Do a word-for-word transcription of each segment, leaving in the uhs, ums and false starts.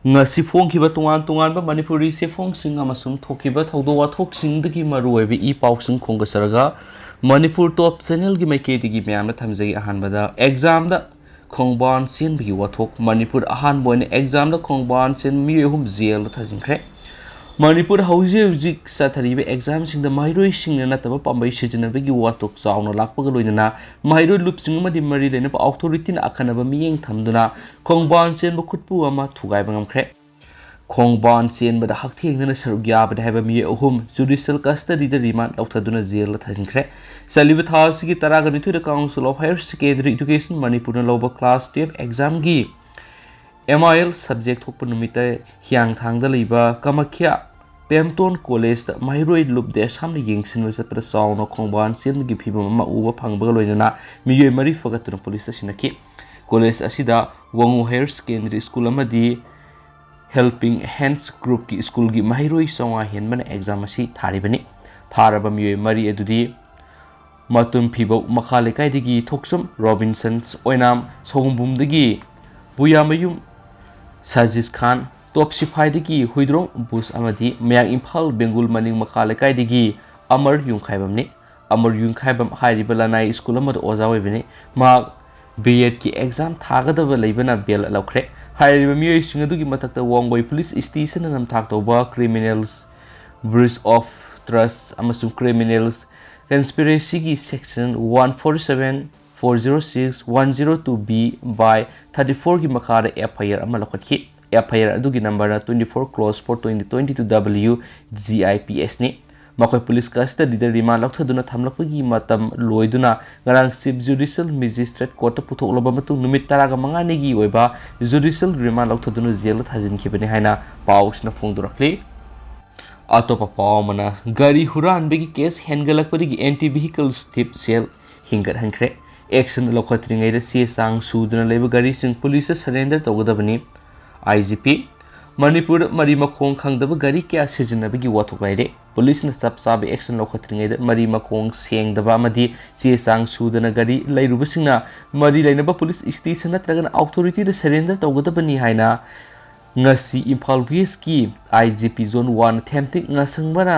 ꯉꯁꯤ ꯐꯣꯡꯈꯤꯕ ꯇꯣꯉꯥꯟ ꯇꯣꯉꯥꯟꯕ ꯃꯅꯤꯄꯨꯔꯤ ꯆꯦꯐꯣꯡꯁꯤꯡ ꯑꯃꯁꯨꯡ ꯊꯣꯛꯈꯤꯕ ꯊꯧꯗꯣꯛ ꯋꯥꯊꯣꯛꯁꯤꯡꯗꯒꯤ ꯃꯔꯨꯑꯣꯏꯕ ꯏ ꯄꯥꯎꯁꯤꯡ ꯈꯣꯝꯒꯠꯆꯔꯒ ꯃꯅꯤꯄꯨꯔ ꯇꯣꯞ ꯆꯦꯅꯦꯜꯒꯤ ꯃꯥꯏꯀꯩꯗꯒꯤ ꯃꯌꯥꯝꯅ ꯊꯝꯖꯒꯦ꯫ ꯑꯍꯥꯟꯕꯗ ꯑꯦꯛꯖꯥꯝꯗ ꯈꯣꯡꯕꯥꯟ ꯆꯦꯟꯕꯒꯤ ꯋꯥꯊꯣꯛ꯫ ꯃꯅꯤꯄꯨꯔ ꯑꯍꯥꯟꯕ ꯑꯣꯏꯅ ꯑꯦꯛꯖꯥꯝꯗ ꯈꯣꯡꯕꯥꯟ ꯆꯦꯟꯕ ꯃꯤꯑꯣꯏ ꯑꯍꯨꯝ ꯖꯦꯜꯗ ꯊꯥꯖꯤꯟꯈ꯭ꯔꯦ꯫ ꯃꯅꯤꯄꯨꯔ ꯍꯧꯖꯤꯛ ꯍꯧꯖꯤꯛ ꯆꯠꯊꯔꯤꯕ ꯑꯦꯛꯖꯥꯝꯁꯤꯡꯗ ꯃꯍꯩꯔꯣꯏꯁꯤꯡꯅ ꯅꯠꯇꯕ ꯄꯥꯝꯕꯩ ꯁꯤꯖꯤꯟꯅꯕꯒꯤ ꯋꯥꯊꯣꯛ ꯆꯥꯎꯅ ꯂꯥꯛꯄꯒ ꯂꯣꯏꯅꯅ ꯃꯍꯩꯔꯣꯏ ꯂꯨꯞꯁꯤꯡ ꯑꯃꯗꯤ ꯃꯔꯤ ꯂꯩꯅꯕ ꯑꯣꯊꯣꯔꯤꯇꯤꯅ ꯑꯈꯟꯅꯕ ꯃꯤꯠꯌꯦꯡ ꯊꯝꯗꯨꯅ ꯈꯣꯡꯕꯥꯟ ꯆꯦꯟꯕ ꯈꯨꯠꯄꯨ ꯑꯃ ꯊꯨꯒꯥꯏꯕ ꯉꯝꯈ꯭ꯔꯦ꯫ ꯈꯣꯡꯕꯥꯟ ꯆꯦꯟꯕꯗ ꯍꯛꯊꯦꯡꯅꯅ ꯁꯔꯨꯛ ꯌꯥꯕꯅꯤ ꯍꯥꯏꯕ ꯃꯤꯑꯣꯏ ꯑꯍꯨꯝ ꯖꯨꯗꯤꯁꯤꯌꯦꯜ ꯀꯁꯇꯗꯤꯗ ꯔꯤꯃꯥꯟ ꯂꯧꯊꯗꯨꯅ ꯖꯦꯜꯗ ꯊꯥꯖꯤꯟꯈ꯭ꯔꯦ꯫ ꯆꯠꯂꯤꯕ ꯊꯥ ꯑꯁꯤꯒꯤ ꯇꯔꯥꯒ ꯅꯤꯊꯣꯏꯗ Council of Higher Secondary Education ꯃꯅꯤꯄꯨꯔꯅ ꯂꯧꯕ ꯀ꯭ꯂꯥꯁ ꯇꯨꯌꯦꯜꯐ ꯑꯦꯛꯖꯥꯝꯒꯤ ꯑꯦꯝ ꯑꯥꯏ ꯑꯦꯜ ꯁꯕꯖꯦꯛ ꯊꯣꯛꯄ ꯅꯨꯃꯤꯠꯇ ꯍꯤꯌꯥꯡꯊꯥꯡꯗ ꯂꯩꯕ ꯀꯃꯈ꯭ꯌꯥ ꯄꯦꯝꯇꯣꯟ ꯀꯣꯂꯦꯖꯇ ꯃꯍꯩꯔꯣꯏ ꯂꯨꯞ ꯗꯦꯁꯥꯝꯅ ꯌꯦꯡꯁꯤꯟꯕ ꯆꯠꯄꯗ ꯆꯥꯎꯅ ꯈꯣꯡꯕꯥꯟ ꯆꯦꯟꯕꯒꯤ ꯐꯤꯕꯝ ꯑꯃ ꯎꯕ ꯐꯪꯕꯒ ꯂꯣꯏꯅꯅ ꯃꯤꯑꯣꯏ ꯃꯔꯤ ꯐꯒꯠꯇꯨꯅ ꯄꯨꯂꯤꯁꯇ ꯁꯤꯟꯅꯈꯤ꯫ ꯀꯣꯂꯦꯖ ꯑꯁꯤꯗ ꯋꯥꯉꯨ ꯍꯥꯌꯔ ꯁꯦꯀꯦꯟꯗꯔꯤ ꯁ꯭ꯀꯨꯜ ꯑꯃꯗꯤ ꯍꯦꯜꯄꯤꯡ ꯍꯦꯟꯁ ꯒ꯭ꯔꯨꯞꯀꯤ ꯁ꯭ꯀꯨꯜꯒꯤ ꯃꯍꯩꯔꯣꯏ ꯆꯥꯝꯃꯉꯥ ꯍꯦꯟꯕꯅ ꯑꯦꯛꯖꯥꯝ ꯑꯁꯤ ꯊꯥꯔꯤꯕꯅꯤ꯫ ꯐꯥꯔꯕ ꯃꯤꯑꯣꯏ ꯃꯔꯤ ꯑꯗꯨꯗꯤ ꯃꯇꯨꯝ ꯐꯤꯕꯧ ꯃꯈꯥ ꯂꯩꯀꯥꯏꯗꯒꯤ ꯊꯣꯛꯆꯨꯝ, ꯔꯣꯕꯤꯟꯁꯟ ꯑꯣꯏꯅꯥꯝ, ꯁꯑꯣꯝꯕꯨꯡꯗꯒꯤ ꯕꯨꯌꯥꯃꯌꯨꯝ ꯁꯥꯖꯤꯁ ꯈꯥꯟ, ꯇꯣꯞ ꯁꯤꯐꯥꯏꯗꯒꯤ ꯍꯨꯏꯗ꯭ꯔꯣꯡ ꯕꯨꯁ ꯑꯃꯗꯤ ꯃꯌꯥꯡ ꯏꯝꯐꯥꯜ ꯕꯦꯡꯒꯨꯜ ꯃꯅꯤꯡ ꯃꯈꯥ ꯂꯩꯀꯥꯏꯗꯒꯤ ꯑꯃꯔ ꯌꯨꯝꯈꯥꯏꯕꯝꯅꯤ꯫ ꯑꯃꯔ ꯌꯨꯝꯈꯥꯏꯕꯝ ꯍꯥꯏꯔꯤꯕ ꯂꯅꯥꯏ ꯁ꯭ꯀꯨꯜ ꯑꯃꯗ ꯑꯣꯖꯥ ꯑꯣꯏꯕꯅꯤ꯫ ꯃꯍꯥꯛ ꯕꯤ ꯑꯦꯗꯀꯤ ꯑꯦꯛꯖꯥꯝ ꯊꯥꯒꯗꯕ ꯂꯩꯕꯅ ꯕꯦꯜ ꯂꯧꯈ꯭ꯔꯦ꯫ ꯍꯥꯏꯔꯤꯕ ꯃꯤꯑꯣꯏꯁꯤꯡ ꯑꯗꯨꯒꯤ ꯃꯊꯛꯇ ꯋꯥꯡꯒꯣꯏ ꯄꯨꯂꯤꯁ ꯁ꯭ꯇꯦꯁꯟꯅ ꯅꯝꯊꯥꯛ ꯇꯧꯕ criminals, breach of trust ꯑꯃꯁꯨꯡ criminals conspiracyꯒꯤ section one forty seven, four zero six, one zero two B by thirty fourꯒꯤ ꯃꯈꯥꯗ ꯑꯦꯐ ꯑꯥꯏ ꯑꯥꯔ ꯑꯃ ꯂꯧꯈꯠꯈꯤ꯫ ꯑꯦꯐ ꯑꯥꯏ ꯑꯥꯔ ꯑꯗꯨꯒꯤ ꯅꯝꯕꯔꯅ twenty four clause four twenty twenty two W G I P S ꯅꯤ꯫ ꯃꯈꯣꯏ police ꯀꯁꯇꯗꯤꯗ ꯔꯤꯃꯥꯟ ꯂꯧꯊꯗꯨꯅ ꯊꯝꯂꯛꯄꯒꯤ ꯃꯇꯝ ꯂꯣꯏꯗꯨꯅ ꯉꯔꯥꯡ chief ꯖꯨꯗꯤꯁꯤꯌꯦꯜ magistrate ꯀꯣꯔꯠꯇ ꯄꯨꯊꯣꯛꯂꯕ ꯃꯇꯨꯡ ꯅꯨꯃꯤꯠ ꯇꯔꯥꯒ ꯃꯉꯥꯅꯤꯒꯤ ꯑꯣꯏꯕ ꯖꯨꯗꯤꯁꯤꯌꯦꯜ ꯔꯤꯃꯥꯟ ꯂꯧꯊꯗꯨꯅ ꯖꯦꯜꯗ ꯊꯥꯖꯤꯟꯈꯤꯕꯅꯤ ꯍꯥꯏꯅ ꯄꯥꯎꯁꯤꯅ ꯐꯣꯡꯗꯣꯔꯛꯂꯤ꯫ ꯑꯇꯣꯞꯄ ꯄꯥꯎ ꯑꯃꯅ, ꯒꯥꯔꯤ ꯍꯨꯔꯥꯟꯕꯒꯤ ꯀꯦꯁ ꯍꯦꯟꯒꯠꯂꯛꯄꯗꯒꯤ anti vehicle thief cell ꯍꯤꯡꯒꯠꯍꯟꯈ꯭ꯔꯦ꯫ ꯑꯦꯛꯁꯟ ꯂꯧꯈꯠꯇ꯭ꯔꯤꯉꯩꯗ ꯆꯦ ꯆꯥꯡ ꯁꯨꯗꯅ ꯂꯩꯕ ꯒꯥꯔꯤꯁꯤꯡ ꯄꯨꯂꯤꯁꯇ ꯁꯔꯦꯟꯗꯔ ꯇꯧꯒꯗꯕꯅꯤ꯫ ꯑꯥꯏ ꯖꯤ ꯄꯤ, ꯃꯅꯤꯄꯨꯔꯗ ꯃꯔꯤ ꯃꯈꯣꯡ ꯈꯪꯗꯕ ꯒꯥꯔꯤ ꯀꯌꯥ ꯁꯤꯖꯤꯟꯅꯕꯒꯤ ꯋꯥꯊꯣꯛ ꯂꯩꯔꯦ꯫ ꯄꯨꯂꯤꯁꯅ ꯆꯞ ꯆꯥꯕ ꯑꯦꯛꯁꯟ ꯂꯧꯈꯠꯇ꯭ꯔꯤꯉꯩꯗ ꯃꯔꯤ ꯃꯈꯣꯡ ꯁꯦꯡꯗꯕ ꯑꯃꯗꯤ ꯆꯦ ꯆꯥꯡ ꯁꯨꯗꯅ ꯒꯥꯔꯤ ꯂꯩꯔꯨꯕꯁꯤꯡꯅ ꯃꯔꯤ ꯂꯩꯅꯕ ꯄꯨꯂꯤꯁ ꯁ꯭ꯇꯦꯁꯟ ꯅꯠꯇ꯭ꯔꯒꯅ ꯑꯣꯊꯣꯔꯤꯇꯤꯗ ꯁꯔꯦꯟꯗꯔ ꯇꯧꯒꯗꯕꯅꯤ ꯍꯥꯏꯅ ꯉꯁꯤ ꯏꯝꯐꯥꯜ ꯋꯦꯁꯀꯤ I G P zone one ꯊꯦꯝꯇꯤꯛ ꯉꯥꯁꯪꯕꯅ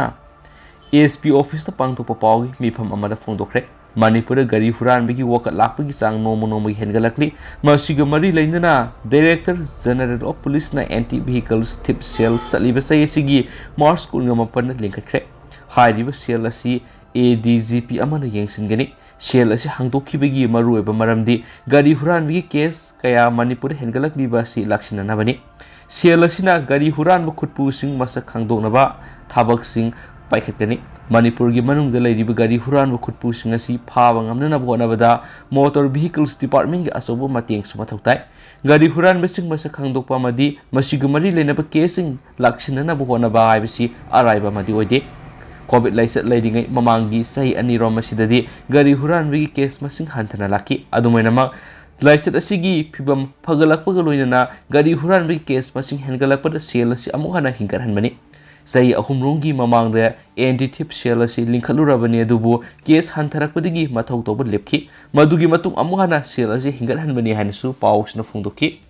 ꯑꯦꯁ ꯄꯤ ꯑꯣꯐꯤꯁꯇ ꯄꯥꯡꯊꯣꯛꯄ ꯄꯥꯎꯒꯤ ꯃꯤꯐꯝ ꯑꯃꯗ ꯐꯣꯡꯗꯣꯛꯈ꯭ꯔꯦ꯫ ꯃꯅꯤꯄꯨꯔꯗ ꯒꯥꯔꯤ ꯍꯨꯔꯥꯟꯕꯒꯤ ꯋꯥꯀꯠ ꯂꯥꯛꯄꯒꯤ ꯆꯥꯡ ꯅꯣꯡꯃ ꯅꯣꯡꯃꯒꯤ ꯍꯦꯟꯒꯠꯂꯛꯂꯤ꯫ ꯃꯁꯤꯒ ꯃꯔꯤ ꯂꯩꯅꯅ Director General of Policeꯅ Anti Vehicles Thief Cell ꯆꯠꯂꯤꯕ ꯆꯍꯤ ꯑꯁꯤꯒꯤ ꯃꯥꯔꯆ ꯀꯨꯟꯒ ꯃꯥꯄꯟꯗ ꯂꯤꯡꯈꯠꯈ꯭ꯔꯦ꯫ ꯍꯥꯏꯔꯤꯕ cell ꯑꯁꯤ ꯑꯦ ꯗꯤ ꯖꯤ ꯄꯤ ꯑꯃꯅ ꯌꯦꯡꯁꯤꯟꯒꯅꯤ꯫ Cell ꯑꯁꯤ ꯍꯥꯡꯗꯣꯛꯈꯤꯕꯒꯤ ꯃꯔꯨꯑꯣꯏꯕ ꯃꯔꯝꯗꯤ ꯒꯥꯔꯤ ꯍꯨꯔꯥꯟꯕꯒꯤ case ꯀꯌꯥ ꯃꯅꯤꯄꯨꯔꯗ ꯍꯦꯟꯒꯠꯂꯛꯂꯤꯕ ꯑꯁꯤ ꯂꯥꯛꯁꯤꯟꯅꯅꯕꯅꯤ꯫ Cell ꯑꯁꯤꯅ ꯒꯥꯔꯤ ꯍꯨꯔꯥꯟꯕ ꯈꯨꯠꯄꯨꯁꯤꯡ ꯃꯁꯛ ꯈꯪꯗꯣꯛꯅꯕ ꯊꯕꯛꯁꯤꯡ ꯄꯥꯏꯈꯠꯀꯅꯤ꯫ ꯃꯅꯤꯄꯨꯔꯒꯤ ꯃꯅꯨꯡꯗ ꯂꯩꯔꯤꯕ ꯒꯥꯔꯤ ꯍꯨꯔꯥꯟꯕ ꯈꯨꯠꯄꯨꯁꯤꯡ ꯑꯁꯤ ꯐꯥꯕ ꯉꯝꯅꯅꯕ ꯍꯣꯠꯅꯕꯗ Motor Vehicles Departmentꯒꯤ ꯑꯆꯧꯕ ꯃꯇꯦꯡꯁꯨ ꯃꯊꯧ ꯇꯥꯏ꯫ ꯒꯥꯔꯤ ꯍꯨꯔꯥꯟꯕꯁꯤꯡ ꯃꯁꯛ ꯈꯪꯗꯣꯛꯄ ꯑꯃꯗꯤ ꯃꯁꯤꯒ ꯃꯔꯤ ꯂꯩꯅꯕ caseꯁꯤꯡ ꯂꯥꯛꯁꯤꯟꯅꯅꯕ ꯍꯣꯠꯅꯕ ꯍꯥꯏꯕꯁꯤ ꯑꯔꯥꯏꯕ ꯑꯃꯗꯤ ꯑꯣꯏꯗꯦ꯫ COVID ꯂꯥꯏꯆꯠ ꯂꯩꯔꯤꯉꯩ ꯃꯃꯥꯡꯒꯤ ꯆꯍꯤ ꯑꯅꯤꯔꯣꯝ ꯑꯁꯤꯗꯗꯤ ꯒꯥꯔꯤ ꯍꯨꯔꯥꯟꯕꯒꯤ case ꯃꯁꯤꯡ ꯍꯟꯊꯅ ꯂꯥꯛꯈꯤ꯫ ꯑꯗꯨꯃꯥꯏꯅꯃꯛ, ꯂꯥꯏꯆꯠ ꯑꯁꯤꯒꯤ ꯐꯤꯕꯝ ꯐꯒꯠꯂꯛꯄꯒ ꯂꯣꯏꯅꯅ ꯒꯥꯔꯤ ꯍꯨꯔꯥꯟꯕꯒꯤ case ꯃꯁꯤꯡ ꯍꯦꯟꯒꯠꯂꯛꯄꯗ cell ꯑꯁꯤ ꯑꯃꯨꯛ ꯍꯟꯅ ꯍꯤꯡꯒꯠꯍꯟꯕꯅꯤ꯫ ꯆꯍꯤ ꯑꯍꯨꯝ ꯔꯣꯝꯒꯤ ꯃꯃꯥꯡꯗ Anti Thief Cell ꯑꯁꯤ ꯂꯤꯡꯈꯠꯂꯨꯔꯕꯅꯤ, ꯑꯗꯨꯕꯨ case ꯍꯟꯊꯔꯛꯄꯗꯒꯤ ꯃꯊꯧ ꯇꯧꯕ ꯂꯦꯞꯈꯤ꯫ ꯃꯗꯨꯒꯤ ꯃꯇꯨꯡ ꯑꯃꯨꯛ ꯍꯟꯅ cell ꯑꯁꯤ ꯍꯤꯡꯒꯠꯍꯟꯕꯅꯤ ꯍꯥꯏꯅꯁꯨ ꯄꯥꯎꯁꯤꯅ ꯐꯣꯡꯗꯣꯛꯈꯤ꯫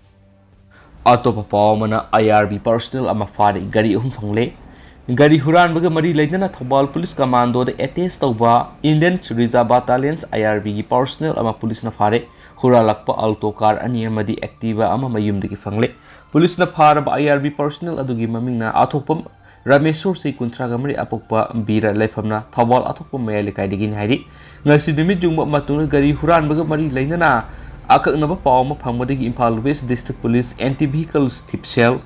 ꯑꯇꯣꯞꯄ ꯄꯥꯎ ꯑꯃꯅ, I R B personnel ꯑꯃ ꯐꯥꯔꯦ, ꯒꯥꯔꯤ ꯑꯍꯨꯝ ꯐꯪꯂꯦ꯫ ꯒꯥꯔꯤ ꯍꯨꯔꯥꯟꯕꯒ ꯃꯔꯤ ꯂꯩꯅꯅ ꯊꯧꯕꯥꯜ ꯄꯨꯂꯤꯁ ꯀꯃꯥꯟꯗꯣꯗ attach ꯇꯧꯕ Indian Reserve Battalionꯁ I R Bꯒꯤ personnel ꯑꯃ ꯄꯨꯂꯤꯁꯅ ꯐꯥꯔꯦ꯫ ꯍꯨꯔꯥꯜꯂꯛꯄ Alto car ꯑꯅꯤ ꯑꯃꯗꯤ Activa ꯑꯃ ꯃꯌꯨꯝꯗꯒꯤ ꯐꯪꯂꯦ꯫ ꯄꯨꯂꯤꯁꯅ ꯐꯥꯔꯕ I R B personnel ꯑꯗꯨꯒꯤ ꯃꯃꯤꯡꯅ ꯑꯊꯣꯛꯄꯝ ꯔꯥꯃꯦꯁꯣꯔ, ꯆꯍꯤ ꯀꯨꯟꯊ꯭ꯔꯥꯒ ꯃꯔꯤ, ꯑꯄꯣꯛꯄ ꯕꯤꯔ, ꯂꯩꯐꯝꯅ ꯊꯧꯕꯥꯜ ꯑꯊꯣꯛꯄꯝ ꯃꯌꯥꯏ ꯂꯩꯀꯥꯏꯗꯒꯤꯅꯤ ꯍꯥꯏꯔꯤ꯫ ꯉꯁꯤ ꯅꯨꯃꯤꯠ ꯌꯨꯡꯕ ꯃꯇꯨꯡꯗ ꯒꯥꯔꯤ ꯍꯨꯔꯥꯟꯕꯒ ꯃꯔꯤ ꯂꯩꯅꯅ ꯑꯀꯛꯅꯕ ꯄꯥꯎ ꯑꯃ ꯐꯪꯕꯗꯒꯤ Imphal West District Police Anti Vehicles Thief Cell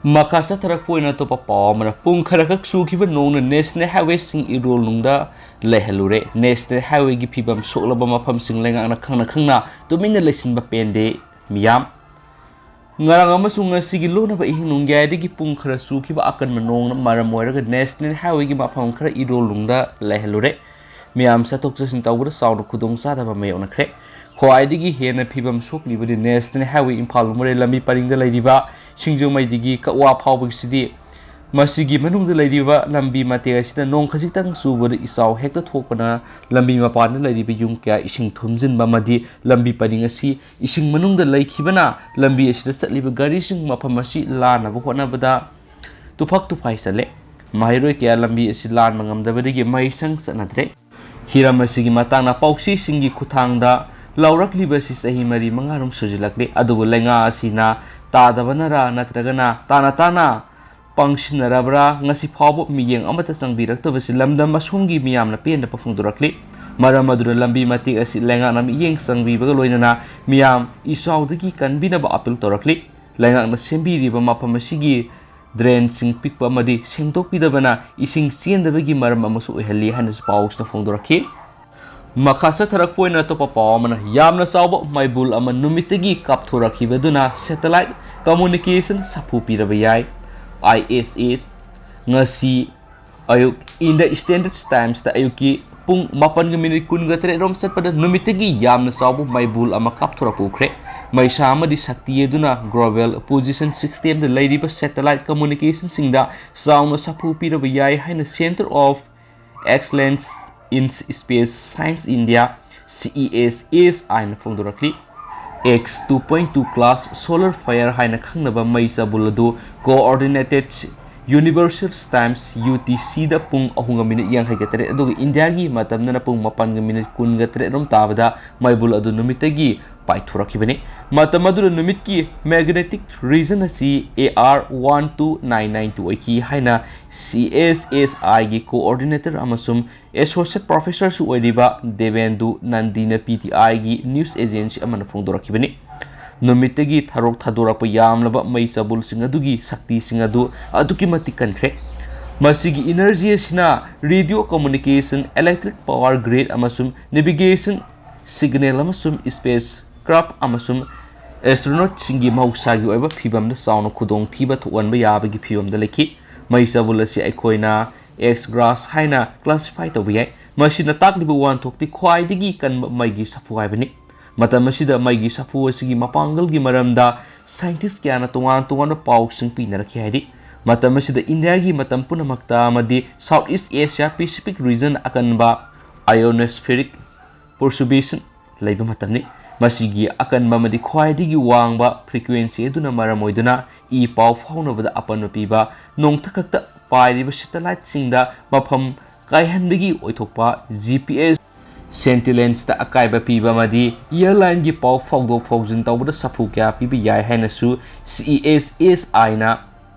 ꯃꯈꯥ ꯆꯠꯊꯔꯛꯄ ꯑꯣꯏꯅ ꯑꯇꯣꯞꯄ ꯄꯥꯎ ꯑꯃꯅ, ꯄꯨꯡ ꯈꯔꯈꯛ ꯆꯨꯈꯤꯕ ꯅꯣꯡꯅ National Highwayꯁꯤꯡ ꯏꯔꯣꯜ ꯅꯨꯡꯗ ꯂꯩꯍꯜꯂꯨꯔꯦ꯫ National Highwayꯒꯤ ꯐꯤꯕꯝ ꯁꯣꯛꯂꯕ ꯃꯐꯝꯁꯤꯡ ꯂꯩꯉꯥꯛꯅ ꯈꯪꯅ ꯈꯪꯅ ꯇꯨꯃꯤꯟꯅ ꯂꯩꯁꯤꯟꯕ ꯄꯦꯟꯗꯦ ꯃꯤꯌꯥꯝ꯫ ꯉꯔꯥꯡ ꯑꯃꯁꯨꯡ ꯉꯁꯤꯒꯤ ꯂꯣꯟꯅꯕ ꯑꯍꯤꯡ ꯅꯣꯡꯌꯥꯏꯗꯒꯤ ꯄꯨꯡ ꯈꯔ ꯆꯨꯈꯤꯕ ꯑꯀꯟꯕ ꯅꯣꯡꯅ ꯃꯔꯝ ꯑꯣꯏꯔꯒ National Highwayꯒꯤ ꯃꯐꯝ ꯈꯔ ꯏꯔꯣꯜ ꯅꯨꯡꯗ ꯂꯩꯍꯜꯂꯨꯔꯦ꯫ ꯃꯤꯌꯥꯝ ꯆꯠꯊꯣꯛ ꯆꯠꯁꯤꯟ ꯇꯧꯕꯗ ꯆꯥꯎꯅ ꯈꯨꯗꯣꯡꯆꯥꯗꯕ ꯃꯥꯌꯣꯛꯅꯈ꯭ꯔꯦ꯫ ꯈ꯭ꯋꯥꯏꯗꯒꯤ ꯍꯦꯟꯅ ꯐꯤꯕꯝ ꯁꯣꯛꯂꯤꯕꯗꯤ National Highway ꯏꯝꯐꯥꯜ ꯃꯣꯔꯦ ꯂꯝꯕꯤ ꯄꯔꯤꯡꯗ ꯂꯩꯔꯤꯕ ꯁꯤꯡꯖꯃꯩꯗꯒꯤ ꯀꯛꯋꯥ ꯐꯥꯎꯕꯒꯤꯁꯤꯗꯤ ꯃꯁꯤꯒꯤ ꯃꯅꯨꯡꯗ ꯂꯩꯔꯤꯕ ꯂꯝꯕꯤ ꯃꯇꯦꯛ ꯑꯁꯤꯗ ꯅꯣꯡ ꯈꯖꯤꯛꯇꯪ ꯆꯨꯕꯗ ꯏꯆꯥꯎ ꯍꯦꯛꯇ ꯊꯣꯛꯄꯅ ꯂꯝꯕꯤ ꯃꯄꯥꯟꯗ ꯂꯩꯔꯤꯕ ꯌꯨꯝ ꯀꯌꯥ ꯏꯁꯤꯡ ꯊꯨꯝꯖꯤꯟꯕ ꯑꯃꯗꯤ ꯂꯝꯕꯤ ꯄꯔꯤꯡ ꯑꯁꯤ ꯏꯁꯤꯡ ꯃꯅꯨꯡꯗ ꯂꯩꯈꯤꯕꯅ ꯂꯝꯕꯤ ꯑꯁꯤꯗ ꯆꯠꯂꯤꯕ ꯒꯥꯔꯤꯁꯤꯡ ꯃꯐꯝ ꯑꯁꯤ ꯂꯥꯟꯅꯕ ꯍꯣꯠꯅꯕꯗ ꯇꯨꯐꯛ ꯇꯨꯐꯥꯏ ꯆꯠꯂꯦ꯫ ꯃꯍꯩꯔꯣꯏ ꯀꯌꯥ ꯂꯝꯕꯤ ꯑꯁꯤ ꯂꯥꯟꯕ ꯉꯝꯗꯕꯗꯒꯤ ꯃꯍꯩꯁꯪ ꯆꯠꯅꯗ꯭ꯔꯦ꯫ ꯍꯤꯔꯝ ꯑꯁꯤꯒꯤ ꯃꯇꯥꯡꯗ ꯄꯥꯎꯆꯦꯁꯤꯡꯒꯤ ꯈꯨꯠꯊꯥꯡꯗ ꯂꯥꯎꯔꯛꯂꯤꯕ ꯑꯁꯤ ꯆꯍꯤ ꯃꯔꯤ ꯃꯉꯥꯔꯣꯝ ꯁꯨꯖꯤꯜꯂꯛꯂꯦ꯫ ꯑꯗꯨꯕꯨ ꯂꯩꯉꯥꯛ ꯑꯁꯤꯅ ꯇꯥꯗꯕꯅꯔ ꯅꯠꯇ꯭ꯔꯒꯅ ꯇꯥꯅ ꯇꯥꯅ ꯄꯪꯁꯤꯟꯅꯔꯕ꯭ꯔꯥ, ꯉꯁꯤ ꯐꯥꯎꯕ ꯃꯤꯠꯌꯦꯡ ꯑꯃꯠꯇ ꯆꯪꯕꯤꯔꯛꯇꯕꯁꯤ ꯂꯝꯗꯝ ꯑꯁꯣꯝꯒꯤ ꯃꯤꯌꯥꯝꯅ ꯄꯦꯟꯗꯕ ꯐꯣꯡꯗꯣꯔꯛꯂꯤ꯫ ꯃꯔꯝ ꯑꯗꯨꯅ ꯂꯝꯕꯤ ꯃꯇꯦꯛ ꯑꯁꯤ ꯂꯩꯉꯥꯛꯅ ꯃꯤꯠꯌꯦꯡ ꯆꯪꯕꯤꯕꯒ ꯂꯣꯏꯅꯅ ꯃꯤꯌꯥꯝ ꯏꯆꯥꯎꯗꯒꯤ ꯀꯟꯕꯤꯅꯕ ꯑꯥꯄꯤꯜ ꯇꯧꯔꯛꯂꯤ꯫ ꯂꯩꯉꯥꯛꯅ ꯁꯦꯝꯕꯤꯔꯤꯕ ꯃꯐꯝ ꯑꯁꯤꯒꯤ ꯗ꯭ꯔꯦꯟꯁꯤꯡ ꯄꯤꯛꯄ ꯑꯃꯗꯤ ꯁꯦꯡꯗꯣꯛꯄꯤꯗꯕꯅ ꯏꯁꯤꯡ ꯆꯦꯟꯗꯕꯒꯤ ꯃꯔꯝ ꯑꯃꯁꯨ ꯑꯣꯏꯍꯜꯂꯤ ꯍꯥꯏꯅꯁꯨ ꯄꯥꯎꯁꯤꯅ ꯐꯣꯡꯗꯣꯔꯛꯈꯤ꯫ ꯃꯈꯥ ꯆꯠꯊꯔꯛꯄ ꯑꯣꯏꯅ ꯑꯇꯣꯞꯄ ꯄꯥꯎ ꯑꯃꯅ, ꯌꯥꯝꯅ ꯆꯥꯎꯕ ꯃꯩꯕꯨꯜ ꯑꯃ ꯅꯨꯃꯤꯠꯇꯒꯤ ꯀꯥꯞꯊꯣꯔꯛꯈꯤꯕꯗꯨꯅ satellite communication ꯁꯥꯐꯨ ꯄꯤꯔꯕ ꯌꯥꯏ꯫ ꯑꯥꯏ ꯑꯦꯁ ꯑꯦꯁ ꯉꯁꯤ ꯑꯌꯨꯛ in the Standard Timesꯇ ꯑꯌꯨꯛꯀꯤ ꯄꯨꯡ ꯃꯥꯄꯟꯒ ꯃꯤꯅꯤꯠ ꯀꯨꯟꯒ ꯇꯔꯦꯠ ꯔꯣꯝ ꯆꯠꯄꯗ ꯅꯨꯃꯤꯠꯇꯒꯤ ꯌꯥꯝꯅ ꯆꯥꯎꯕ ꯃꯩꯕꯨꯜ ꯑꯃ ꯀꯥꯞꯊꯣꯔꯛꯄ ꯎꯈ꯭ꯔꯦ꯫ ꯃꯩꯁꯥ ꯑꯃꯗꯤ ꯁꯛꯇꯤ ꯑꯗꯨꯅ global position systemꯗ ꯂꯩꯔꯤꯕ satellite communicationꯁꯤꯡꯗ ꯆꯥꯎꯅ ꯁꯥꯐꯨ ꯄꯤꯔꯕ ꯌꯥꯏ ꯍꯥꯏꯅ Centre of Excellence in Space Science India, C E S S I ꯅ ꯐꯣꯡꯗꯣꯔꯛꯂꯤ꯫ X two point two class solar fire ꯍꯥꯏꯅ ꯈꯪꯅꯕ ꯃꯩ ꯆꯥꯕꯨꯜ ꯑꯗꯨ Coordinated Universal Times, U T C ꯗ ꯄꯨꯡ ꯑꯍꯨꯝꯒ ꯃꯤꯅꯤꯠ ꯌꯥꯡꯈꯩꯒ ꯇꯔꯦꯠ, ꯑꯗꯨꯒ ꯏꯟꯗꯤꯌꯥꯒꯤ ꯃꯇꯝꯗꯅ ꯄꯨꯡ ꯃꯥꯄꯟꯒ ꯃꯤꯅꯤꯠ ꯀꯨꯟꯒ ꯇꯔꯦꯠ ꯔꯣꯝ ꯇꯥꯕꯗ ꯃꯩꯕꯨꯜ ꯑꯗꯨ ꯅꯨꯃꯤꯠꯇꯒꯤ ꯄꯥꯏꯊꯣꯔꯛꯈꯤꯕꯅꯤ꯫ ꯃꯇꯝ ꯑꯗꯨꯗ ꯅꯨꯃꯤꯠꯀꯤ magnetic region ꯑꯁꯤ A R one two nine nine two ꯑꯣꯏꯈꯤ ꯍꯥꯏꯅ C S S I ꯒꯤ coordinator ꯑꯃꯁꯨꯡ associate professorꯁꯨ ꯑꯣꯏꯔꯤꯕ ꯗꯦꯕꯦꯟꯗꯨ ꯅꯟꯗꯤꯅ P T I ꯒꯤ news agency ꯑꯃꯅ ꯐꯣꯡꯗꯣꯔꯛꯈꯤꯕꯅꯤ꯫ ꯅꯨꯃꯤꯠꯇꯒꯤ ꯊꯔꯣꯛ ꯊꯥꯗꯣꯔꯛꯄ ꯌꯥꯝꯂꯕ ꯃꯩ ꯆꯥꯕꯨꯜꯁꯤꯡ ꯑꯗꯨꯒꯤ ꯁꯛꯇꯤꯁꯤꯡ ꯑꯗꯨ ꯑꯗꯨꯛꯀꯤ ꯃꯇꯤꯛ ꯀꯟꯈ꯭ꯔꯦ꯫ ꯃꯁꯤꯒꯤ energy ꯑꯁꯤꯅ radio communication, electric power grid ꯑꯃꯁꯨꯡ navigation, signal ꯑꯃꯁꯨꯡ space craft ꯑꯃꯁꯨꯡ astronautꯁꯤꯡꯒꯤ ꯃꯍꯧꯁꯥꯒꯤ ꯑꯣꯏꯕ ꯐꯤꯕꯝꯗ ꯆꯥꯎꯅ ꯈꯨꯗꯣꯡꯊꯤꯕ ꯊꯣꯛꯍꯟꯕ ꯌꯥꯕꯒꯤ ꯐꯤꯕꯝꯗ ꯂꯩꯈꯤ꯫ ꯃꯩ ꯆꯥꯕꯨꯜ ꯑꯁꯤ ꯑꯩꯈꯣꯏꯅ X grass ꯍꯥꯏꯅ classify ꯇꯧꯕ ꯌꯥꯏ꯫ ꯃꯁꯤꯅ ꯇꯥꯛꯂꯤꯕ ꯋꯥꯍꯟꯊꯣꯛꯇꯤ ꯈ꯭ꯋꯥꯏꯗꯒꯤ ꯀꯟꯕ ꯃꯩꯒꯤ ꯁꯥꯐꯨ ꯍꯥꯏꯕꯅꯤ꯫ ꯃꯇꯝ ꯑꯁꯤꯗ ꯃꯩꯒꯤ ꯁꯥꯐꯨ ꯑꯁꯤꯒꯤ ꯃꯄꯥꯡꯒꯜꯒꯤ ꯃꯔꯝꯗ scientist ꯀꯌꯥꯅ ꯇꯣꯉꯥꯟ ꯇꯣꯉꯥꯟꯕ ꯄꯥꯎꯁꯤꯡ ꯄꯤꯅꯔꯛꯈꯤ꯫ ꯍꯥꯏꯗꯤ, ꯃꯇꯝ ꯑꯁꯤꯗ ꯏꯟꯗꯤꯌꯥꯒꯤ ꯃꯇꯝ ꯄꯨꯝꯅꯃꯛꯇ ꯑꯃꯗꯤ South East Asia Pacific region ꯑꯀꯟꯕ ionospheric perturbation ꯂꯩꯕ ꯃꯇꯝꯅꯤ꯫ ꯃꯁꯤꯒꯤ ꯑꯀꯟꯕ ꯑꯃꯗꯤ ꯈ꯭ꯋꯥꯏꯗꯒꯤ ꯋꯥꯡꯕ frequency ꯑꯗꯨꯅ ꯃꯔꯝ ꯑꯣꯏꯗꯨꯅ ꯏ ꯄꯥꯎ ꯐꯥꯎꯅꯕꯗ ꯑꯄꯟꯕ ꯄꯤꯕ, ꯅꯣꯡꯊꯛꯇ ꯄꯥꯏꯔꯤꯕ satelliteꯁꯤꯡꯗ ꯃꯐꯝ ꯀꯥꯏꯍꯟꯕꯒꯤ ꯑꯣꯏꯊꯣꯛꯄ, G P S sentinelsꯇ ꯑꯀꯥꯏꯕ ꯄꯤꯕ ꯑꯃꯗꯤ airlineꯒꯤ ꯄꯥꯎ ꯐꯥꯎꯗꯣꯛ ꯐꯥꯎꯖꯤꯟ ꯇꯧꯕꯗ ꯁꯥꯐꯨ ꯀꯌꯥ ꯄꯤꯕ ꯌꯥꯏ ꯍꯥꯏꯅꯁꯨ C S S Iꯅ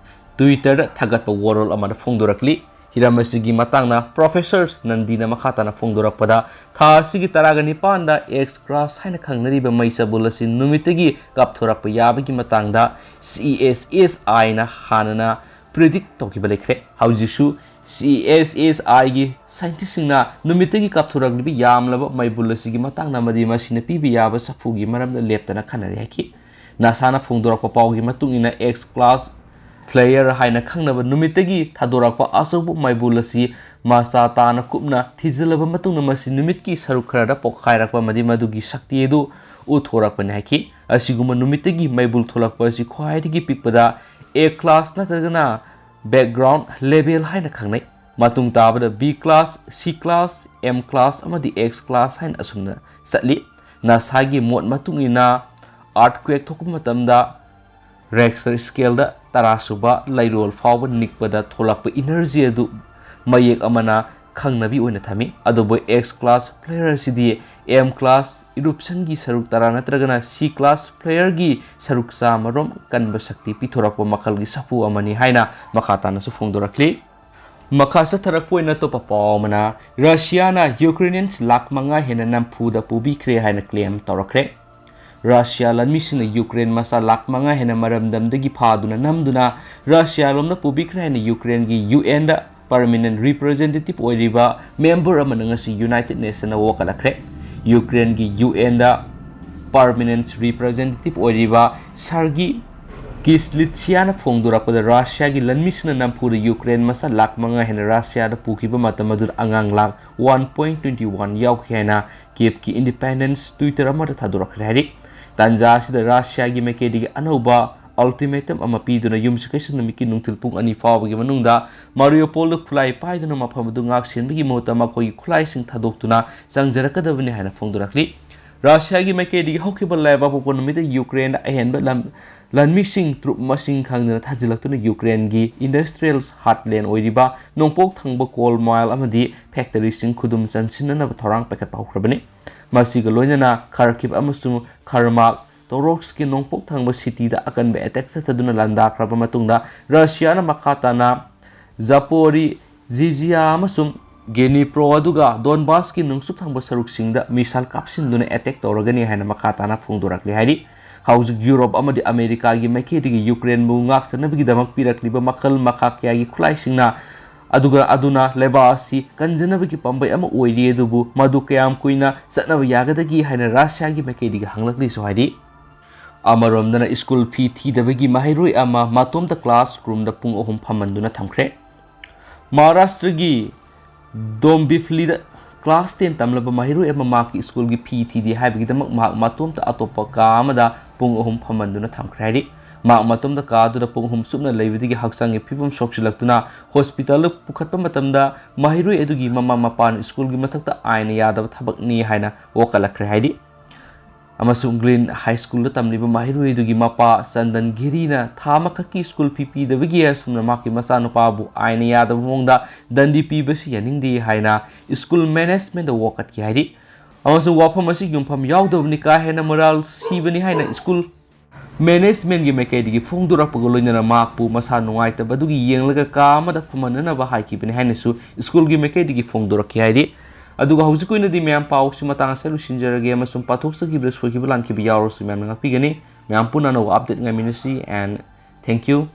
Twitterꯗ ꯊꯥꯒꯠꯄ ꯋꯥꯔꯣꯜ ꯑꯃꯗ ꯐꯣꯡꯗꯣꯔꯛꯂꯤ꯫ ꯍꯤꯔꯝ ꯑꯁꯤꯒꯤ ꯃꯇꯥꯡꯗ Professor ꯅꯟꯗꯤꯅ ꯃꯈꯥ ꯇꯥꯅ ꯐꯣꯡꯗꯣꯔꯛꯄꯗ, ꯊꯥ ꯑꯁꯤꯒꯤ ꯇꯔꯥꯒ ꯅꯤꯄꯥꯟꯗ X class ꯍꯥꯏꯅ ꯈꯪꯅꯔꯤꯕ ꯃꯩ ꯆꯕꯨꯜ ꯑꯁꯤ ꯅꯨꯃꯤꯠꯇꯒꯤ ꯀꯥꯞꯊꯣꯔꯛꯄ ꯌꯥꯕꯒꯤ ꯃꯇꯥꯡꯗ C S S Iꯅ ꯍꯥꯟꯅꯅ predict ꯇꯧꯈꯤꯕ ꯂꯩꯈ꯭ꯔꯦ꯫ ꯍꯧꯖꯤꯛꯁꯨ C S S Iꯒꯤ scientistꯁꯤꯡꯅ ꯅꯨꯃꯤꯠꯇꯒꯤ ꯀꯥꯞꯊꯣꯔꯛꯂꯤꯕ ꯌꯥꯝꯂꯕ ꯃꯩꯕꯨꯜ ꯑꯁꯤꯒꯤ ꯃꯇꯥꯡꯗ ꯑꯃꯗꯤ ꯃꯁꯤꯅ ꯄꯤꯕ ꯌꯥꯕ ꯁꯥꯐꯨꯒꯤ ꯃꯔꯝꯗ ꯂꯦꯞꯇꯅ ꯈꯟꯅꯔꯤ ꯍꯥꯏꯈꯤ꯫ NASAꯅ ꯐꯣꯡꯗꯣꯔꯛꯄ ꯄꯥꯎꯒꯤ ꯃꯇꯨꯡ ꯏꯟꯅ, X class flare ꯍꯥꯏꯅ ꯈꯪꯅꯕ ꯅꯨꯃꯤꯠꯇꯒꯤ ꯊꯥꯗꯣꯔꯛꯄ ꯑꯆꯧꯕ ꯃꯩꯕꯨꯜ ꯑꯁꯤ ꯃꯆꯥ ꯇꯥꯅ ꯀꯨꯞꯅ ꯊꯤꯖꯤꯜꯂꯕ ꯃꯇꯨꯡꯗ ꯃꯁꯤ ꯅꯨꯃꯤꯠꯀꯤ ꯁꯔꯨꯛ ꯈꯔꯗ ꯄꯣꯛꯈꯥꯏꯔꯛꯄ ꯑꯃꯗꯤ ꯃꯗꯨꯒꯤ ꯁꯛꯇꯤ ꯑꯗꯨ ꯎꯠꯊꯣꯔꯛꯄꯅꯤ ꯍꯥꯏꯈꯤ꯫ ꯑꯁꯤꯒꯨꯝꯕ ꯅꯨꯃꯤꯠꯇꯒꯤ ꯃꯩꯕꯨꯜ ꯊꯣꯛꯂꯛꯄ ꯑꯁꯤ ꯈ꯭ꯋꯥꯏꯗꯒꯤ ꯄꯤꯛꯄꯗ A class ꯅꯠꯇ꯭ꯔꯒꯅ background level ꯍꯥꯏꯅ ꯈꯪꯅꯩ꯫ ꯃꯇꯨꯡ ꯇꯥꯕꯗ B class, C class, M class ꯑꯃꯗꯤ X class ꯍꯥꯏꯅ ꯑꯁꯨꯝꯅ ꯆꯠꯂꯤ꯫ NASAꯒꯤ ꯃꯣꯠ ꯃꯇꯨꯡ ꯏꯟꯅ, earthquake ꯊꯣꯛꯄ ꯃꯇꯝꯗ Richter scaleꯗ ꯇꯔꯥ ꯁꯨꯕ ꯂꯩꯔꯣꯜ ꯐꯥꯎꯕ ꯅꯤꯛꯄꯗ ꯊꯣꯛꯂꯛꯄ energy ꯑꯗꯨ ꯃꯌꯦꯛ ꯑꯃꯅ ꯈꯪꯅꯕꯤ ꯑꯣꯏꯅ ꯊꯝꯃꯤ꯫ ꯑꯗꯨꯕꯨ X class flare ꯑꯁꯤꯗꯤ M class eruptionꯒꯤ ꯁꯔꯨꯛ ꯇꯔꯥ ꯅꯠꯇ꯭ꯔꯒꯅ C class flareꯒꯤ ꯁꯔꯨꯛ ꯆꯥꯝꯃꯔꯣꯝ ꯀꯟꯕ ꯁꯛꯇꯤ ꯄꯤꯊꯣꯔꯛꯄ ꯃꯈꯜꯒꯤ ꯁꯥꯐꯨ ꯑꯃꯅꯤ ꯍꯥꯏꯅ ꯃꯈꯥ ꯇꯥꯅꯁꯨ ꯐꯣꯡꯗꯣꯔꯛꯂꯤ꯫ ꯃꯈꯥ ꯆꯠꯊꯔꯛꯄ ꯑꯣꯏꯅ ꯑꯇꯣꯞꯄ ꯄꯥꯎ ꯑꯃꯅ, Russiaꯅ Ukrainians ꯂꯥꯈ ꯃꯉꯥ ꯍꯦꯟꯅ ꯅꯝꯐꯨꯗ ꯄꯨꯕꯤꯈ꯭ꯔꯦ ꯍꯥꯏꯅ claim ꯇꯧꯔꯛꯈ꯭ꯔꯦ꯫ Russia ꯂꯥꯟꯃꯤꯁꯤꯡꯅ Ukraine ꯃꯆꯥ ꯂꯥꯈ ꯃꯉꯥ ꯍꯦꯟꯅ ꯃꯔꯝꯗꯝꯗꯒꯤ ꯐꯥꯗꯨꯅ ꯅꯝꯗꯨꯅ Russia ꯂꯣꯝꯗ ꯄꯨꯕꯤꯈ꯭ꯔꯦ ꯍꯥꯏꯅ Ukraineꯒꯤ UNꯗ permanent representative ꯑꯣꯏꯔꯤꯕ member ꯑꯃꯅ ꯉꯁꯤ United Nationsꯇ ꯋꯥꯀꯠꯂꯛꯈ꯭ꯔꯦ꯫ Ukraineꯒꯤ UNꯗ permanent representative ꯑꯣꯏꯔꯤꯕ Sergei Kyslytsyaꯅ ꯐꯣꯡꯗꯣꯔꯛꯄꯗ, Russiaꯒꯤ ꯂꯥꯟꯃꯤꯁꯤꯡꯅ ꯅꯝꯐꯨꯗ Ukraine ꯃꯆꯥ ꯂꯥꯈ ꯃꯉꯥ ꯍꯦꯟꯅ Russiaꯗ ꯄꯨꯈꯤꯕ ꯃꯇꯝ ꯑꯗꯨꯗ ꯑꯉꯥꯡ lakh one point twenty one ꯌꯥꯎꯈꯤ ꯍꯥꯏꯅ Kyivꯀꯤ Independence Twitter ꯑꯃꯗ ꯊꯥꯗꯣꯔꯛꯈ꯭ꯔꯦ ꯍꯥꯏꯔꯤ꯫ ꯇꯥꯟꯖꯥ ꯑꯁꯤꯗ Russiaꯒꯤ ꯃꯥꯏꯀꯩꯗꯒꯤ ꯑꯅꯧꯕ ultimatum ꯑꯃ ꯄꯤꯗꯨꯅ ꯌꯨꯝꯁꯀꯩꯁ ꯅꯨꯃꯤꯠꯀꯤ ꯅꯨꯡꯊꯤꯜ ꯄꯨꯡ ꯑꯅꯤ ꯐꯥꯎꯕꯒꯤ ꯃꯅꯨꯡꯗ ꯃꯥꯔꯤꯌꯨꯄꯣꯜꯗ ꯈꯨꯠꯂꯥꯏ ꯄꯥꯏꯗꯨꯅ ꯃꯐꯝ ꯑꯗꯨ ꯉꯥꯛ ꯁꯦꯟꯕꯒꯤ ꯃꯍꯨꯠꯇ ꯃꯈꯣꯏꯒꯤ ꯈꯨꯠꯂꯥꯏꯁꯤꯡ ꯊꯥꯗꯣꯛꯇꯨꯅ ꯆꯪꯖꯔꯛꯀꯗꯕꯅꯤ ꯍꯥꯏꯅ ꯐꯣꯡꯗꯣꯔꯛꯂꯤ꯫ ꯔꯁꯤꯌꯥꯒꯤ ꯃꯥꯏꯀꯩꯗꯒꯤ ꯍꯧꯈꯤꯕ ꯂꯩꯕꯥꯛ ꯄꯣꯛꯄ ꯅꯨꯃꯤꯠꯇ ꯌꯨꯀ꯭ꯔꯦꯟꯗ ꯑꯍꯦꯟꯕ ꯂꯝ-, ꯂꯥꯟꯃꯤꯁꯤꯡ ꯇ꯭ꯔꯨꯞ ꯃꯁꯤꯡ ꯈꯪꯗꯅ ꯊꯥꯖꯤꯜꯂꯛꯇꯨꯅ ꯌꯨꯀ꯭ꯔꯦꯟꯒꯤ industrial heartland ꯑꯣꯏꯔꯤꯕ ꯅꯣꯡꯄꯣꯛ ꯊꯪꯕ coal mine ꯑꯃꯗꯤ factoryꯁꯤꯡ ꯈꯨꯗꯨꯝ ꯆꯟꯁꯤꯟꯅꯅꯕ ꯊꯧꯔꯥꯡ ꯄꯥꯏꯈꯠꯄ ꯍꯧꯈ꯭ꯔꯕꯅꯤ꯫ ꯃꯁꯤꯒ ꯂꯣꯏꯅꯅ ꯈꯔꯀꯤꯞ ꯑꯃꯁꯨꯡ ꯈꯔꯃꯥꯛ ꯇꯣꯔꯣꯛꯁꯀꯤ ꯅꯣꯡꯄꯣꯛ ꯊꯪꯕ cityꯗ ꯑꯀꯟꯕ attack ꯆꯠꯊꯗꯨꯅ ꯂꯥꯟꯗꯥꯈ꯭ꯔꯕ ꯃꯇꯨꯡꯗ ꯔꯁꯤꯌꯥꯅ ꯃꯈꯥ ꯇꯥꯅ ꯖꯥꯄꯣꯔꯤꯖꯤꯖꯤꯌꯥ ꯑꯃꯁꯨꯡ ꯒꯦꯅꯤꯄ꯭ꯔꯣ ꯑꯗꯨꯒ ꯗꯣꯟꯕꯥꯁꯀꯤ ꯅꯣꯡꯆꯨꯞ ꯊꯪꯕ ꯁꯔꯨꯛꯁꯤꯡꯗ missile ꯀꯥꯞꯁꯤꯟꯗꯨꯅ attack ꯇꯧꯔꯒꯅꯤ ꯍꯥꯏꯅ ꯃꯈꯥ ꯇꯥꯅ ꯐꯣꯡꯗꯣꯔꯛꯂꯤ ꯍꯥꯏꯔꯤ꯫ ꯍꯧꯖꯤꯛ ꯌꯨꯔꯣꯞ ꯑꯃꯗꯤ ꯑꯃꯦꯔꯤꯀꯥꯒꯤ ꯃꯥꯏꯀꯩꯗꯒꯤ ꯌꯨꯀ꯭ꯔꯦꯟꯕꯨ ꯉꯥꯛꯆꯅꯕꯒꯤꯗꯃꯛ ꯄꯤꯔꯛꯂꯤꯕ ꯃꯈꯜ ꯃꯈꯥ ꯀꯌꯥꯒꯤ ꯈꯨꯠꯂꯥꯏꯁꯤꯡꯅ ꯑꯗꯨꯒ ꯑꯗꯨꯅ ꯂꯩꯕꯥꯛ ꯑꯁꯤ ꯀꯟꯖꯅꯕꯒꯤ ꯄꯥꯝꯕꯩ ꯑꯃ ꯑꯣꯏꯔꯤ, ꯑꯗꯨꯕꯨ ꯃꯗꯨ ꯀꯌꯥꯝ ꯀꯨꯏꯅ ꯆꯠꯅꯕ ꯌꯥꯒꯗꯒꯦ ꯍꯥꯏꯅ ꯔꯁꯤꯌꯥꯒꯤ ꯃꯥꯏꯀꯩꯗꯒꯤ ꯍꯪꯂꯛꯂꯤꯁꯨ ꯍꯥꯏꯔꯤ꯫ ꯑꯃꯔꯣꯝꯗꯅ ꯁ꯭ꯀꯨꯜ ꯐꯤ ꯊꯤꯗꯕꯒꯤ ꯃꯍꯩꯔꯣꯏ ꯑꯃ ꯃꯇꯣꯝꯇ classroomꯗ ꯄꯨꯡ ꯑꯍꯨꯝ ꯐꯝꯍꯟꯗꯨꯅ ꯊꯝꯈ꯭ꯔꯦ꯫ ꯃꯍꯥꯔꯥꯁꯇ꯭ꯔꯒꯤ ꯗꯣꯝꯕꯤꯐꯂꯤꯗ class ten ꯇꯝꯂꯕ ꯃꯍꯩꯔꯣꯏ ꯑꯃ ꯃꯍꯥꯛꯀꯤ ꯁ꯭ꯀꯨꯜꯒꯤ ꯐꯤ ꯊꯤꯗꯦ ꯍꯥꯏꯕꯒꯤꯗꯃꯛ ꯃꯍꯥꯛ ꯃꯇꯣꯝꯇ ꯑꯇꯣꯞꯄ ꯀꯥ ꯑꯃꯗ ꯄꯨꯡ ꯑꯍꯨꯝ ꯐꯝꯍꯟꯗꯨꯅ ꯊꯝꯈ꯭ꯔꯦ ꯍꯥꯏꯔꯤ꯫ ꯃꯍꯥꯛ ꯃꯇꯣꯝꯇ ꯀꯥ ꯑꯗꯨꯗ ꯄꯨꯡ ꯑꯍꯨꯝ ꯆꯨꯞꯅ ꯂꯩꯕꯗꯒꯤ ꯍꯛꯆꯥꯡꯒꯤ ꯐꯤꯕꯝ ꯁꯣꯛꯆꯤꯜꯂꯛꯇꯨꯅ hospitalꯗ ꯄꯨꯈꯠꯄ ꯃꯇꯝꯗ ꯃꯍꯩꯔꯣꯏ ꯑꯗꯨꯒꯤ ꯃꯃꯥ ꯃꯄꯥꯅ ꯁ꯭ꯀꯨꯜꯒꯤ ꯃꯊꯛꯇ ꯑꯥꯏꯟꯅ ꯌꯥꯗꯕ ꯊꯕꯛꯅꯤ ꯍꯥꯏꯅ ꯋꯥꯀꯠꯂꯛꯈ꯭ꯔꯦ ꯍꯥꯏꯔꯤ꯫ ꯑꯃꯁꯨꯡ ꯒ꯭ꯂꯤꯟ ꯍꯥꯏ ꯁ꯭ꯀꯨꯜꯗ ꯇꯝꯂꯤꯕ ꯃꯍꯩꯔꯣꯏ ꯑꯗꯨꯒꯤ ꯃꯄꯥ ꯆꯟꯗꯟ ꯘꯤꯔꯤꯅ ꯊꯥ ꯑꯃꯈꯛꯀꯤ ꯁ꯭ꯀꯨꯜ ꯐꯤ ꯄꯤꯗꯕꯒꯤ ꯑꯁꯨꯝꯅ ꯃꯍꯥꯛꯀꯤ ꯃꯆꯥꯅꯨꯄꯥꯕꯨ ꯑꯥꯏꯟꯅ ꯌꯥꯗꯕ ꯃꯑꯣꯡꯗ ꯗꯟꯗꯤ ꯄꯤꯕꯁꯤ ꯌꯥꯅꯤꯡꯗꯦ ꯍꯥꯏꯅ ꯁ꯭ꯀꯨꯜ managementꯗ ꯋꯥꯀꯠꯈꯤ ꯍꯥꯏꯔꯤ꯫ ꯑꯃꯁꯨꯡ ꯋꯥꯐꯝ ꯑꯁꯤ ꯌꯨꯝꯐꯝ ꯌꯥꯎꯗꯕꯅꯤ, ꯀꯥ ꯍꯦꯟꯅ ꯃꯣꯔꯥꯜ ꯁꯤꯕꯅꯤ ꯍꯥꯏꯅ ꯁ꯭ꯀꯨꯜ managementꯒꯤ ꯃꯥꯏꯀꯩꯗꯒꯤ ꯐꯣꯡꯗꯣꯔꯛꯄꯒ ꯂꯣꯏꯅꯅ ꯃꯍꯥꯛꯄꯨ ꯃꯁꯥ ꯅꯨꯡꯉꯥꯏꯇꯕ ꯑꯗꯨꯒꯤ ꯌꯦꯡꯂꯒ ꯀꯥ ꯑꯃꯗ ꯐꯝꯍꯟꯅꯅꯕ ꯍꯥꯏꯈꯤꯕꯅꯤ ꯍꯥꯏꯅꯁꯨ ꯁ꯭ꯀꯨꯜꯒꯤ ꯃꯥꯏꯀꯩꯗꯒꯤ ꯐꯣꯡꯗꯣꯔꯛꯈꯤ ꯍꯥꯏꯔꯤ꯫ ꯑꯗꯨꯒ ꯍꯧꯖꯤꯛꯀꯤ ꯑꯣꯏꯅꯗꯤ ꯃꯌꯥꯝ ꯄꯥꯎꯁꯤ ꯃꯇꯥꯡ ꯑꯁꯤꯗ ꯂꯣꯏꯁꯤꯟꯖꯔꯒꯦ, ꯑꯃꯁꯨꯡ ꯄꯥꯊꯣꯛꯆꯈꯤꯕꯗ ꯁꯣꯏꯈꯤꯕ ꯂꯥꯟꯈꯤꯕ ꯌꯥꯎꯔꯁꯨ ꯃꯌꯥꯝꯅ ꯉꯥꯛꯄꯤꯒꯅꯤ꯫ ꯃꯌꯥꯝ ꯄꯨꯟꯅ ꯑꯅꯧꯕ update ꯉꯥꯏꯃꯤꯟꯅꯁꯤ, and thank you꯫